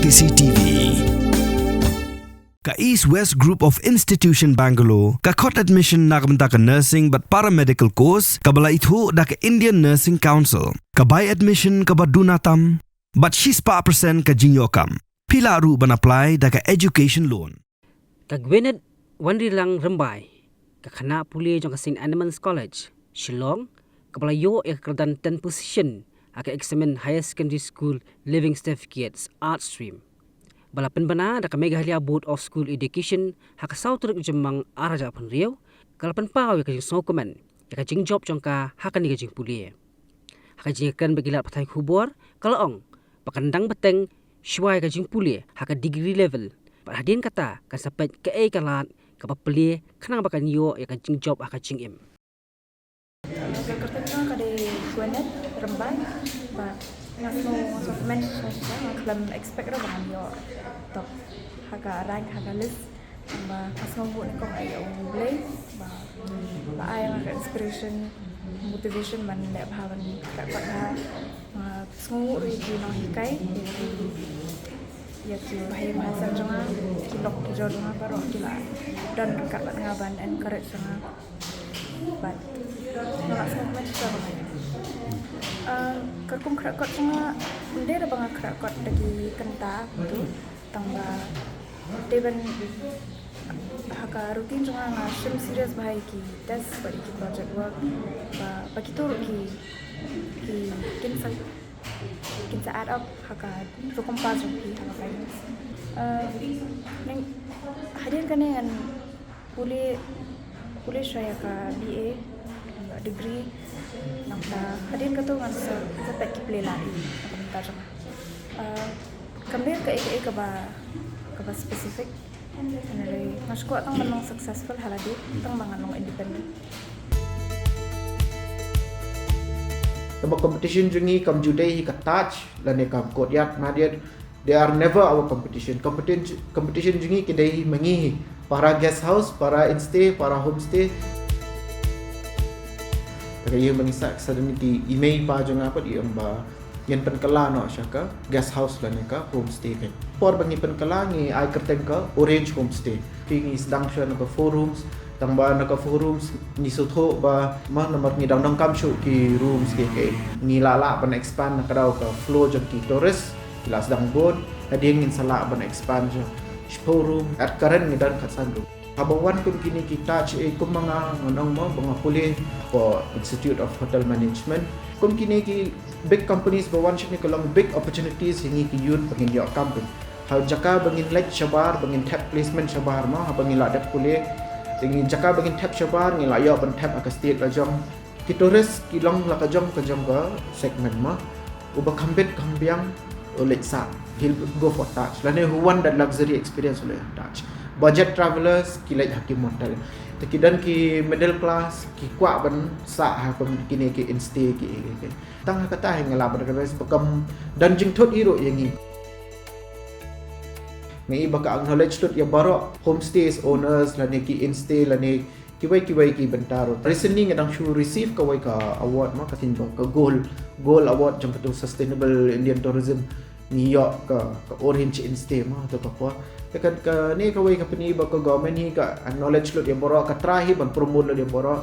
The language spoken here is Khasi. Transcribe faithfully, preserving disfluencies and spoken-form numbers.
C C T V. Ka East West Group of Institution Bangalore ka khot admission na ka bynta ka nursing bad paramedical course kaba la ithuh da ka Indian Nursing Council. Ka bai admission kaba duna tam bad shispah percent ka jingïoh kam. Phi lah ruh ban apply da ka education loan. Ka Gwyneth Wanrilang Rymbai, ka khynnah pule jong ka Saint Edmund's College, Shillong, kaba la ïoh ïa ka kyrdan ten position ha ka eksamin Higher Secondary School Leaving Certificates Arts Stream, ba la pynbna da ka Meghalaya Board of School Education ha ka saw tarik Jymmang ar hajar arphew hynriew, ka la pynpaw ïa ka jingsngewkmen ïa ka jingjop jong ka ha kane ka jingpule. Ha ka jingkren bad ki lad pathai khubor, ka la ong ba kan dang bteng shuwa ïa ka jingpule ha ka degree level, bad hadien kata kan sa peit kaei ka lad kaba plie khnang ba kan ïoh ïa ka jingjop ha ka jingim. Ka kyrteng jong nga ka dei Gwyneth Rymbai, bad nga sngew, nga sngewkmen shisha, nga khlem expect ruh ba ngan ïoh top ha ka rank, ha ka list. Ba nga sngewnguh nyngkong ïa U Blei ba la ai ïa nga ka inspiration, motivation ban leh bha, ban khreh kot bha. Nga sngewnguh ruh ïa ki nonghikai, ïa ki, ïa ki bahei bahasem jong nga, ki lok ki jor jong nga baroh ki la don ryngkat bad nga ban encourage ïa nga. Bad nga la sngewkmen shisha ba nga ïoh. Ah, ka rukom khreh kot jong nga, ym dei ba nga khreh kot da ki kynta kumto. Tang ba dei ban, ha ka routine jong nga, nga shim serious bha ïa ki test bad ïa ki project work, ba, ba kito ruh ki, ki, kin sa, kin sa add up ha ka rukom pass jong phi ha ka finals. Eh, nang, hadien kane ngan pule, pule shuwa ïa ka B A, ïa degree, nangta hadien kato ngan sa, sa peit ki plie lad ïa ka bynta jong nga. Eh, kam dei kaei kaei kaba, kaba specific. Hynrei nga sngewkwah tang ban long successful ha lade, tang ba ngan long independent. Kaba competition jong ngi kam ju dei hi ka Taj lane ka Courtyard Marriott. They are never our competition. Competition, competition jong ngi ki dei hi ma ngi hi. Para guest house, para instay, para homestay. Te ka ïa ma ngi sa, sa dang ki i mei i pa jong nga pat i ong ba ngin pynkylla noh sha ka guest house lane ka homestay ka. Por ba ngi pynkylla ngi ai kyrteng ka Orange Homestay. Phi, ngi sdang shuwa na ka four rooms, tang ba na ka four rooms ngi sngewthuh ba ma namar ngi dang donkam shuh ki rooms ki, ki. Ngi lah lah ban expand na ka daw ka flow jong ki tourist, ki la sdang bun, hadien ngin sa lah ban expand sha shiphew room, at current ngi don khatsan room. Haba wan kum kine ki Taj, eh, kum ma nga, nga ong mo ba nga pule for Institute of Hotel Management. Kum kine ki big companies ba wan shane ka long big opportunities ïa ngi ki youth ba ngin ïoh kam pyn. Ha jaka ba ngin leit shabar, ba ngin thep placement shabar mo, haba ngi la dep pule. Te ngi jaka ba ngin thep shabar, ngi la ïoh ban thep ha ka state la jong. Ki tourist ki long la ka jong ka jong ka segment mo. Uba kham bit kham biang u leit sah, he'll go for Taj. Lane who want that luxury experience u leit Taj. Budget travelers ki leit ha ki motel. Te ki don ki middle class ki kwah ban sah ha kum kine ki instay ki, ki, ki. Tang ha kata hi nga lah ban advise ba kam don jingthut hi ruh ïa ngi. Nga i ba ka acknowledge lut ïa baroh homestays owners lane ki instay lane kiwei kiwei ki bynta ruh. Recently nga dang shu receive kawei ka award mo, ka sien ba ka gold, gold award jong katu Sustainable Indian Tourism. Ngi ïoh ka, ka Orange Instay mo, to ka por. Te ka, kane kawei ka pyni ba ka government hi ka acknowledge lut ïa baroh, ka try hi ban promote lut ïa baroh.